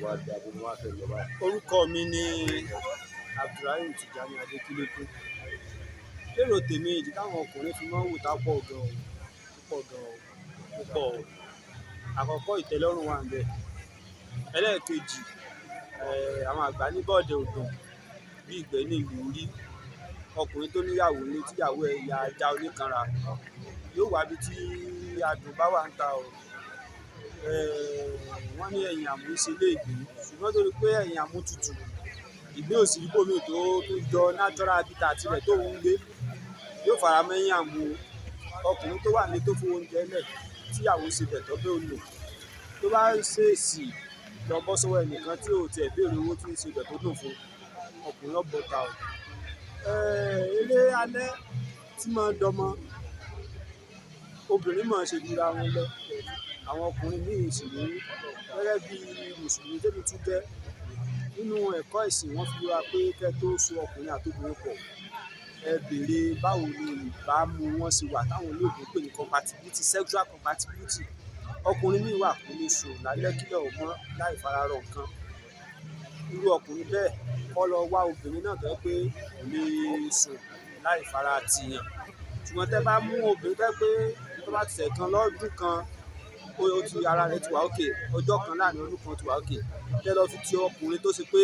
Wá gba bó mo wá fẹ́ lọ báyìí. Orúkọ mi ni Abdulrahim Tijani Adékúnlékún. Lérò tèmi, ìdí táwọn ọkùnrin fi máa ń wò tá pọ̀ gan-an, púpọ̀ gan-an, púpọ̀ o. Àkọ́kọ́, ìtẹ́lọ́rùn wà ńbẹ̀. Ẹlẹ́ẹ̀kejì, àwọn àgbà ní bọ́ọ̀dẹ̀ ò dùn bí ìgbẹ́ ní ìlú rí. Ọkùnrin tó níyàwó ní tíyàwó ẹ̀ ya ajá oníkanra yóò wá bí tí adùn bá wà ń ta o. Wọ́n ní ẹ̀yìn àmú ṣe lé ìgbín, ṣùgbọ́n torí pé ẹ̀yìn àmú tutù, ìgbín ò sí ibòmíì tó jọ natural habitat rẹ̀ tó ń gbé, yóò fara mọ́ ẹ̀yìn àmú. Ọkùnrin tó wà ní tó fowó oúnjẹ lẹ̀ tíyàwó ṣe bẹ̀ tọ́ bẹ́ẹ̀ lò, tó bá ṣèèṣì lọ bọ́ sọ́wọ́ ẹnìkan tí ò tiẹ̀ béèrè owó tí ń ṣe bẹ̀ tó dùn fún, ọkùnrin ó bọ́ta o. Eré alẹ́ tí máa ń dọmọ, obìnrin máa ń ṣe jura wọn lọ. Àwọn ọkùnrin míì sì ní gẹ́gẹ́ bí Mùsùlùmí tèmi tún jẹ́ nínú ẹ̀kọ́ ìsìn, wọ́n fi wá pé kẹ́ tó so ọkùnrin àti obìnrin pọ̀, ẹ béèrè báwo ni ìbámu wọn ṣe wà táwọn olóògùn pè ní compatibility, sexual compatibility. Ọkùnrin míì wà kò lè sùn lálẹ́ kílẹ̀ ò mọ́ láì fararọ nǹkan. Irú ọkùnrin bẹ́ẹ̀ kó lọ wá obìnrin náà tó jẹ́ pé kò lè sùn láì fara tìyàn. Ṣùgbọ́n tẹ́ bá mú obìnrin tó jẹ́ pé tó bá ti ṣẹ̀ kan lọ́dún kan, ó ti ara rẹ̀ ti wà òkè, ọjọ́ kan láàrin ọdún kan ti wà òkè. Tẹ́ lọ fi ti ọkùnrin tó ṣe pé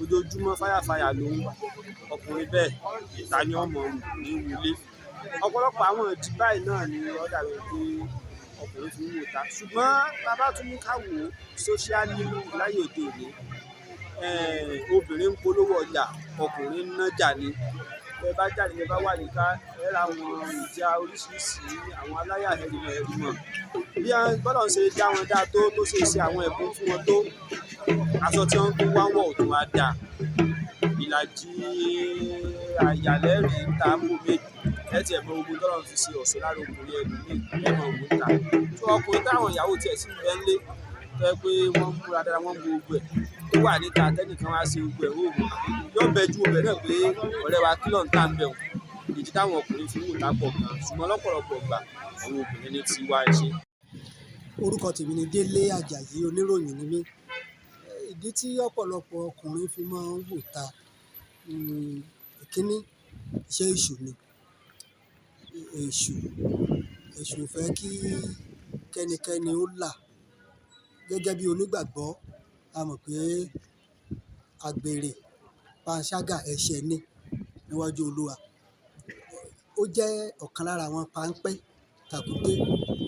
ojoojúmọ́ fáyàfáyà lòun, ọkùnrin bẹ́ẹ̀ ìta ni ọmọ ní wọlé. Ọ̀pọ̀lọpọ̀ àwọn ìdí báyìí náà ni ó dàbí pé ọkùnrin fi ń wò ta. Ṣùgbọ́n tá bá tún ní ká wò socially láyé òde òní, obìnrin ń polówó ọjà, ọkùnrin ń nájà ni. Tẹ́ bá jáde, tẹ́ bá wà níta, ẹ ra àwọn ìjà oríṣiríṣi, àwọn aláya ẹ̀rìmọ̀ ẹ̀rìmọ̀. Bí bọ́lá ń ṣe dá wọn dá tó ṣe ṣe àwọn ẹ̀bùn fún wọn tó, aṣọ tí wọ́n ń wá wọ̀ ò tún wá dà. Ìlàjì àyàlẹ́rìí ń ta ń bò mí. Ẹ ti ẹ̀ mọ ogun tó lọ́n fi ṣe ọ̀ṣọ́ lára ọkùnrin ẹlòmíì, ẹ mọ òun ta. Tí ọkùnrin táwọn ìyàwó tiẹ̀ sì ń bẹ ńlé, tó jẹ́ pé wọ́n ń múra dáadáa, wọ́n ń bo gbogbo ẹ̀, tó wà níta tẹ́nìkan wá ṣe gbogbo ẹ̀ hóhò. Yóò bẹ ju ọbẹ̀ náà pé ọ̀rẹ́ wa kí ló ń tà ń bẹ̀ wọ́n. Ìdí táwọn ọkùnrin fi ń wò tá pọ̀ gan-an, ṣùgbọ́n lọ́pọ̀lọpọ̀ ìgbà àwọn obìnrin ní ti wá ṣe. Orúkọ tèmi ni Délé Àjàyí, oníròyìn ni mí. Ìdí tí ọ̀pọ̀lọpọ̀ ọkùnrin fi máa ń wò ta, ìkíní, iṣẹ́ èṣù ni. Èṣù, èṣù ò fẹ́ kí kẹ́nikẹ́ni ó là. Gẹ́gẹ́ bí onígbàgbọ́, a mọ̀ pé àgbèrè, panṣágà, ẹ̀ṣẹ̀ ni níwájú Olúwa. Ó jẹ́ ọ̀kan lára àwọn páńpẹ́ tàkúté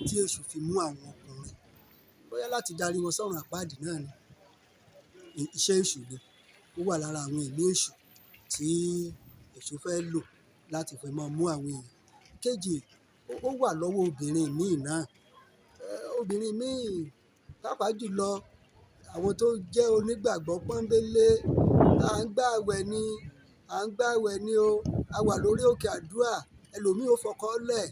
tí èṣù fi mú àwọn ọkùnrin. Bóyá láti darí wọn sọ́run àpáàdì náà ni. Iṣẹ́ èṣù ni. Ó wà lára àwọn ẹ̀mí èṣù tí èṣù fẹ́ lò láti fi máa mú àwọn èèyàn. Kejì, ó wà lọ́wọ́ obìnrin míì náà. Obìnrin míì, pàápàá jùlọ àwọn tó jẹ́ onígbàgbọ́ pọ́nbélé, à ń gbàwẹ̀ ni, à ń gbàwẹ̀ ni o. A wà lórí òkè àdúrà, ẹlòmíì ó fọkànlẹ̀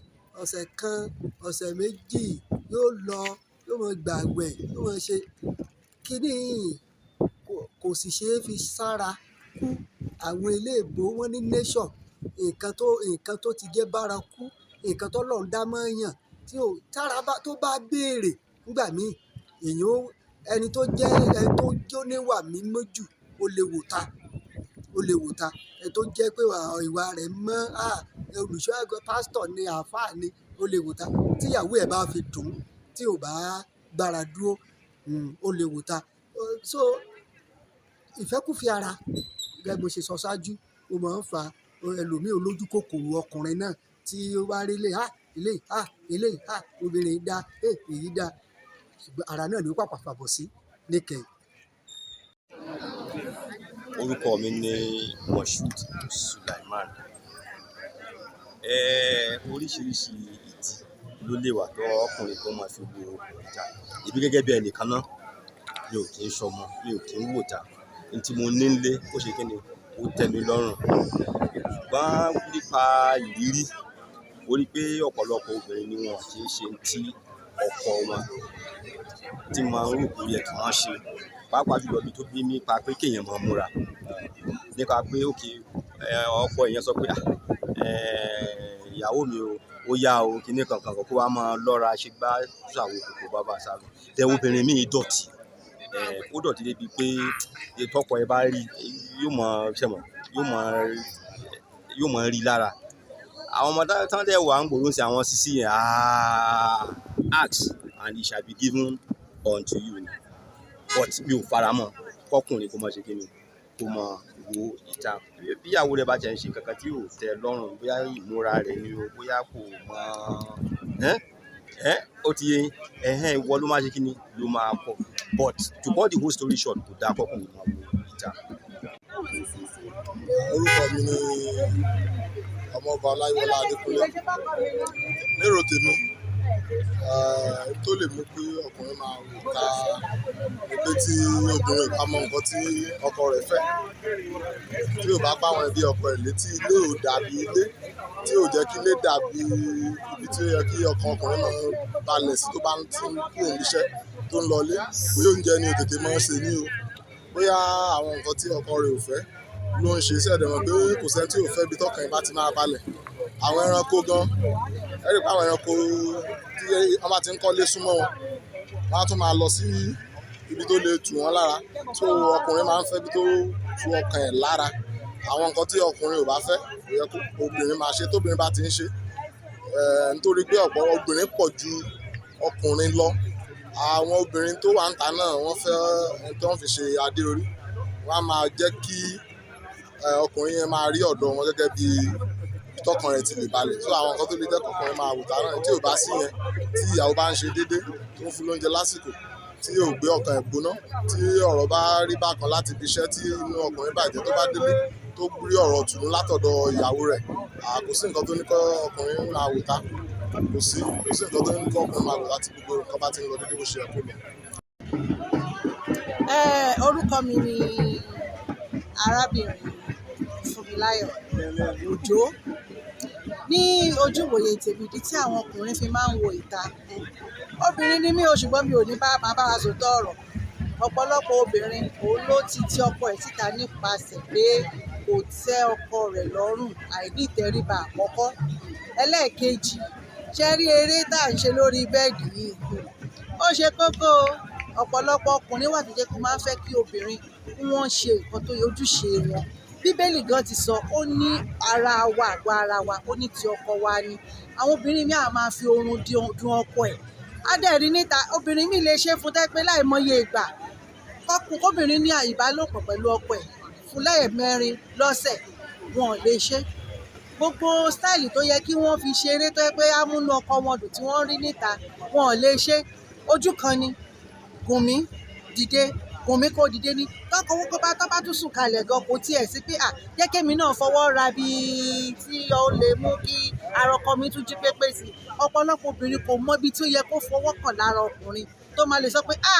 ọ̀sẹ̀ kan, ọ̀sẹ̀ méjì, yóò lọ, yóò máa gbàwẹ̀, yóò máa ṣe. Kíní yìí kò sì ṣe é fi sára kú. Àwọn eléèbó wọ́n ní nature, nǹkan tó ti jẹ́ bárakú, nǹkan tó lọ́hun dá mọ́ èèyàn tí ò, tára bá, tó bá béèrè nígbà míì, èèyàn ó, ẹni tó jẹ́, ẹni tó jó níwà mímọ́ jù, ó lè wò ta, ó lè wò ta. Ẹni tó jẹ́ pé ìwà rẹ̀ mọ́, olùṣọ́ àgọ́, pastor ni, àlfáà ni, ó lè wò ta. Tí ìyàwó ẹ̀ bá fi dùn, tí ò bá gbára dúró, ó lè wò ta. So ìfẹ́kúfẹ̀ẹ́ ara, gẹ́gẹ́ bí mo ṣe sọ ṣáájú, ó máa ń fa ẹlòmíì olójú kòkòrò ọkùnrin náà tí ó bá rí ilé, ilé, ilé, obìnrin dá, èyí dá. Ṣùgbọ́n ara náà ni ó pàpà fàbọ̀ sí níkẹyìn. Orúkọ mi ni Moshood Sulaiman. Oríṣiríṣi ìdí ló lè wà tó ọkùnrin tó máa fi wo ìta. Èmi gẹ́gẹ́ bí ẹnìkan náà, mi ò kí ń ṣọmọ, mi ò kí ń wò ta. Ohun tí mo ní nílé, ó ṣe kí ni, ó tẹ́ mi lọ́rùn. Ṣùgbọ́n nípa ìrírí, mo rí pé ọ̀pọ̀lọpọ̀ obìnrin ni wọ́n kì í ṣe tí ọkọ wọn tí máa ń rò pé ó yẹ kí wọ́n ṣe. Pàápàá jùlọ bí tó bí nípa pé kí èèyàn máa múra. Nípa pé okay, ọkọ èèyàn sọ pé, ìyàwó mi o, ó yá o, kíni kankan kan kó wá máa lọ́ra ṣe gbá ṣàwo kòkò bàbá sálọ. Tẹ obìnrin míì dọ̀tí, Ó dọ̀tí débi pé tọkọ ẹ bá rí, yóò mọ̀ ṣẹ̀mọ̀, yóò mọ̀ rí lára. Àwọn ọmọ tán dẹ̀ wà ń gbòòrò sí àwọn sisi yẹn, ah, ask and it shall be given unto you ni. But mi ò faramọ́ kọkùnrin kó máa ṣe kíni, kó máa wo ìta. Bí ìyàwó rẹ̀ bá jẹ́ ń ṣe nǹkan kan tí ò tẹ́ lọ́rùn, bóyá ìmúra rẹ̀ ni o, bóyá kò mọ̀, ẹ́ ẹ́ ó ti yé yín, ẹ̀hẹn, ìwọ ló máa ṣe kíni, ló máa kọ̀. But to cut the whole story short, kò dáa kọkùnrin máa wo ìta. Orúkọ mi ni Ọmọọba Ọláyíwọlá Adékúnlé. Lérò tèmi, tó lè mú kí ọkùnrin máa wò ká ni pé tí obìnrin ò bá mọ nǹkan tí ọkọ rẹ̀ fẹ́, tí ò bá pa àwọn ẹbí ọkọ rẹ̀ létí, ilé ò dàbí ilé, tí ò jẹ́ kí ilé dàbí ibi tí ó yẹ kí ọkàn ọkùnrin máa balẹ̀ sí tó bá ń tí ń kúrò níbi iṣẹ́ tó ń lọlé. Bóyá oúnjẹ ni ò tètè máa ń sè ní o, bóyá àwọn nǹkan tí ọkọ rẹ̀ ò fẹ́ ló ń ṣe. Ṣé ẹ dẹ̀ mọ̀ pé kò sí ẹni tí ò fẹ́ ibi tọkàn ẹ̀ bá ti máa balẹ̀. Àwọn ẹranko gan, ẹ rí pé àwọn ẹranko tí wọ́n bá ti ń kọ́lé súnmọ́ wọn, wọ́n á tún máa lọ sí ibi tó lè tù wọ́n lára. So ọkùnrin máa ń fẹ́ ibi tó tu ọkàn ẹ̀ lára. Àwọn nǹkan tí ọkùnrin ò bá fẹ́, kò yẹ kó obìnrin máa ṣe. Tóbìnrin bá ti ń ṣe, nítorí pé ọ̀pọ̀ obìnrin pọ̀ ju ọkùnrin lọ. Àwọn obìnrin tó wà níta náà wọ́n fẹ́ ẹni tí wọ́n fi ṣe adé orí. Wọ́n á máa jẹ́ kí ọkùnrin yẹn máa rí ọ̀dọ̀ wọn gẹ́gẹ́ bí ibi tọkàn rẹ̀ ti lè balẹ̀. So àwọn nǹkan tó lè jẹ́ kọkùnrin máa wò tá náà tí ò bá sí yẹn, tí ìyàwó bá ń ṣe déédé, tó ń fún lóúnjẹ lásìkò, tí ò gbé ọkàn ẹ̀ gbóná, tí ọ̀rọ̀ bá rí bákan láti ibi iṣẹ́ tí inú ọkùnrin bàjẹ́ tó bá délé, tó rí ọ̀rọ̀ tùnú látọ̀dọ̀ ìyàwó rẹ̀, kò sí nǹkan tó ní kó ọkùnrin máa wò tá. Kò sí nǹkan tó ní kó ọkùnrin máa wò tá tí gbogbo nǹkan bá ti ń lọ déédé bó ṣe yẹ kó lọ. Orúkọ mi ni arábìnrin Fúnmiláyọ̀ Òjó. Ní ojú ìwòye tèmi, ìdí tí àwọn ọkùnrin fi máa ń wo ìta, obìnrin ni mí o, ṣùgbọ́n mi ò ní bá máa bá wa sòótọ́ ọ̀rọ̀. Ọ̀pọ̀lọpọ̀ obìnrin òun ló ti ti ọkọ ẹ̀ síta nípasẹ̀ pé kò tẹ́ ọkọ rẹ̀ lọ́rùn, àìní ìtẹríba àkọ́kọ́. Ẹlẹ́ẹ̀kejì, ṣé rí eré tá à ń ṣe lórí bẹ́ẹ̀dì yìí? Ó ṣe kókó o. Ọ̀pọ̀lọpọ̀ ọkùnrin wà tó jẹ́ kó máa ń fẹ́ kí obìnrin kí wọ́n ṣe nǹkan tó yẹ ojúṣe wọn. Bíbélì gan ti sọ, ó ní ara wa, àgọ́ ara wa, ó ní ti ọkọ wa ni. Àwọn obìnrin míì á máa fi oorun dun ọkọ ẹ̀. Á dẹ̀ rí níta, obìnrin míì lè ṣe fún tẹ́ pé láìmọye ìgbà. Kóbìnrin ní ìbálòpọ̀ pẹ̀lú ọkọ ẹ̀ fún lẹ́ẹ̀mẹrin lọ́sẹ̀, wọn ò lè ṣe. Gbogbo style tó yẹ kí wọ́n fi ṣeré tó jẹ́ pé á múnú ọkọ wọn dùn tí wọ́n rí níta, wọn ò lè ṣe. Ojú kan ni, gùn mí, dìde, gùn mí kó dìde ní. Tọkọ owó bá tọ́ bá tún sùn kalẹ̀ gan, kò tiẹ̀ sí pé, à, jẹ́ kí èmi náà fọwọ́ ra bí tí ó lè mú kí ara ọkọ mi tún jí pépé sí. Ọ̀pọ̀lọpọ̀ obìnrin kò mọ ibi tí ó yẹ kó fọwọ́ kàn lára ọkùnrin tó máa lè sọ pé, à,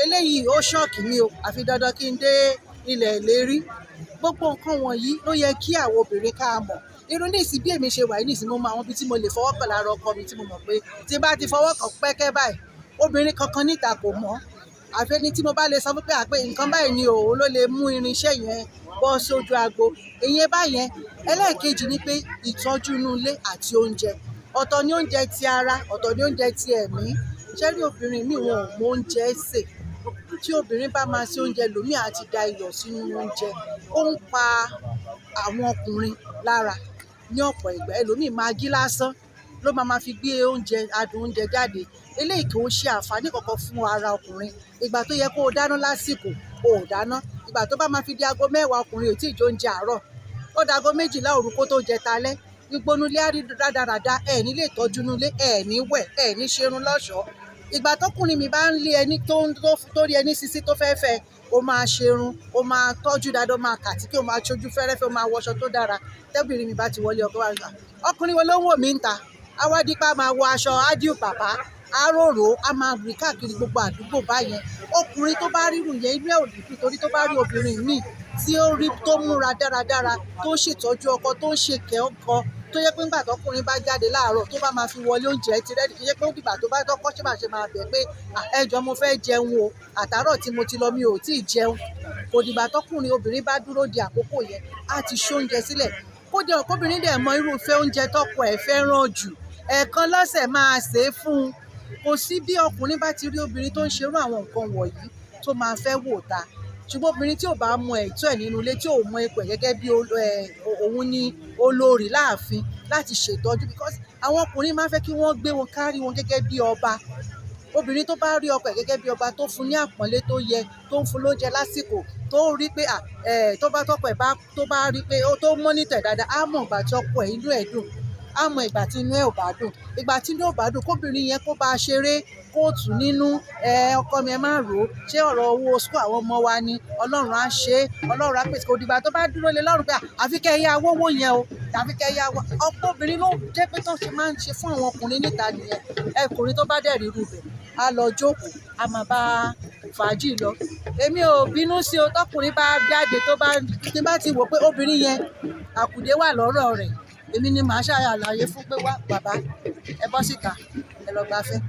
eléyìí ó ṣọ́ọ̀kì mi o, àfi dandan kí n dé ilẹ̀ ìlérí. Gbogbo nǹkan wọ̀nyí ló yẹ kí àwọn obìnrin ká mọ̀. Irú ní ìsìn bí èmi ṣe wà ní ìsìn, mo mọ àwọn ibi tí mo lè fọwọ́ kàn lára ọkọ mi tí mo mọ̀ pé tí bá ti fọwọ́ kàn pẹ́kẹ́ báyìí, obìnrin kankan níta kò mọ̀. Àfi ẹni tí mo bá lè sọ fún pé à pé nǹkan báyìí ni òun ló lè mú irinṣẹ́ yẹn bọ́ sójú agbo. Ìyẹn báyẹn. Ẹlẹ́ẹ̀kejì ni pé ìtọ́jú inú ilé àti oúnjẹ. Ọ̀tọ̀ ni oúnjẹ ti ara, ọ̀tọ̀ ni oúnjẹ ti ẹ̀mí. Ṣé rí obìnrin míì wọn ò mọ oúnjẹ sè. Tí obìnrin bá máa ṣe oúnjẹ, lòmíì á ti da iyọ̀ sínú oúnjẹ. Ó ń pa àwọn ọkùnrin lára ní ọ̀pọ̀ ìgbà. Ẹlòmíì magí lásán ló máa ma fi gbé oúnjẹ, adùn oúnjẹ jáde. Eléyìí kò ń ṣe àǹfààní kankan fún ara ọkùnrin. Ìgbà tó yẹ kó o dáná lásìkò, o ò dáná. Ìgbà tó bá máa fi di ago 10 ọkùnrin ò tí ì jẹ oúnjẹ àárọ̀. Ó dago 12 òru kó tó jẹ talẹ́. Gbogbo inú ilé á rí rádaràda, ẹ ní lè tọ́jú inú ilé, ẹ ní wẹ̀, ẹ ní ṣerun lọ́ṣọ̀ọ́. Ìgbà tọkùnrin mi bá ń lé ẹni tó ń tó rí ẹni sísí tó fẹ́ fẹ́, ó máa ṣerun, ó máa tọ́jú dáadáa, ó máa kàtíkè, ó máa ṣojú fẹ́rẹ́fẹ́, ó máa wọṣọ tó dára. Tẹ́bìnrin mi bá ti wọlé ọkọ wa, ọkùnrin wo ló ń wò mí ń ta? Á wá dípá máa wọ aṣọ ádìù bàbá, á rorò, á máa rìn káàkiri gbogbo àdúgbò báyẹn. Ọkùnrin tó bá rírun yẹn, inú ẹ̀ ò ní dùn torí tó bá rí obìnrin míì tí ó rí tó múra dáradára, tó ń ṣètọ́jú ọkọ, tó ń ṣèkẹ́ ọkọ, tó jẹ́ pé nígbà tọkùnrin bá jáde láàárọ̀ tó bá máa fi wọlé oúnjẹ ti ready, kì í ṣe pé ó dìgbà tó bá tọ́kọ́ ṣe máa ṣe máa bẹ̀ pé, à, ẹ jọ̀ọ́ mo fẹ́ jẹun o, àtàárọ̀ tí mo ti lọ mi ò tí ì jẹun. Kò dìgbà tọkùnrin obìnrin bá dúró di àkókò yẹn, á ti ṣe oúnjẹ sílẹ̀. Kódà kóbìnrin dẹ̀ mọ irúfẹ́ oúnjẹ tọkọ ẹ̀ fẹ́ràn jù, ẹ̀ẹ̀kan lọ́sẹ̀ máa sè é fún un. Kò sí bí ọkùnrin bá ti rí obìnrin tó ń ṣerú àwọn nǹkan wọ̀nyí, tó máa fẹ́ wò ta. Ṣùgbọ́n obìnrin tí ò bá mọ ẹ̀tọ́ ẹ̀ nínú ilé, tí ò mọ ipò ẹ̀ gẹ́gẹ́ bí òun ni olórí láàfin láti ṣètọ́jú, because àwọn ọkùnrin máa ń fẹ́ kí wọ́n gbé wọn kárí wọn gẹ́gẹ́ bí ọba. Obìnrin tó bá rí ọkọ ẹ̀ gẹ́gẹ́ bí ọba, tó fún ní àpọ́nlé tó yẹ, tó ń fún lóúnjẹ lásìkò, tó rí pé tó bá tọkọ ẹ̀ bá tó bá rí pé ó tó monitor ẹ̀ dáadáa, á mọ̀ ìgbà tí ọkọ ẹ̀ inú ẹ̀ dùn, á mọ ìgbà tí inú ẹ̀ ò bá dùn. Ìgbà tí inú ẹ̀ ò bá dùn, kóbìnrin yẹn kó bá a ṣeré, kó tù nínú ẹ, "Ọkọ mi, ẹ má rò ó. Ṣé ọ̀rọ̀ owó school àwọn ọmọ wa ni? Ọlọ́run á ṣe é, Ọlọ́run á pèsè." Kò dìgbà tó bá dúró lé lọ́rùn pé àfi kẹ́ ẹ yá wówó yẹn o, àfi kẹ́ ẹ yá wá. Ọ̀pọ̀ obìnrin ló jẹ́ pé tó ṣe máa ń ṣe fún àwọn ọkùnrin níta nìyẹn. Ọkùnrin tó bá dẹ̀ rí irú bẹ̀, á lọ jókòó, á máa bá fàájì lọ. Èmi ò bínú sí o tọkùnrin bá jáde, tó bá tí bá ti wò pé obìnrin yẹn àkùdé wà lọ́rọ̀ rẹ̀, èmi ni màá ṣàlàyé fún pé, "Wá bàbá, ẹ bọ́ síta, ẹ lọ gbafẹ́."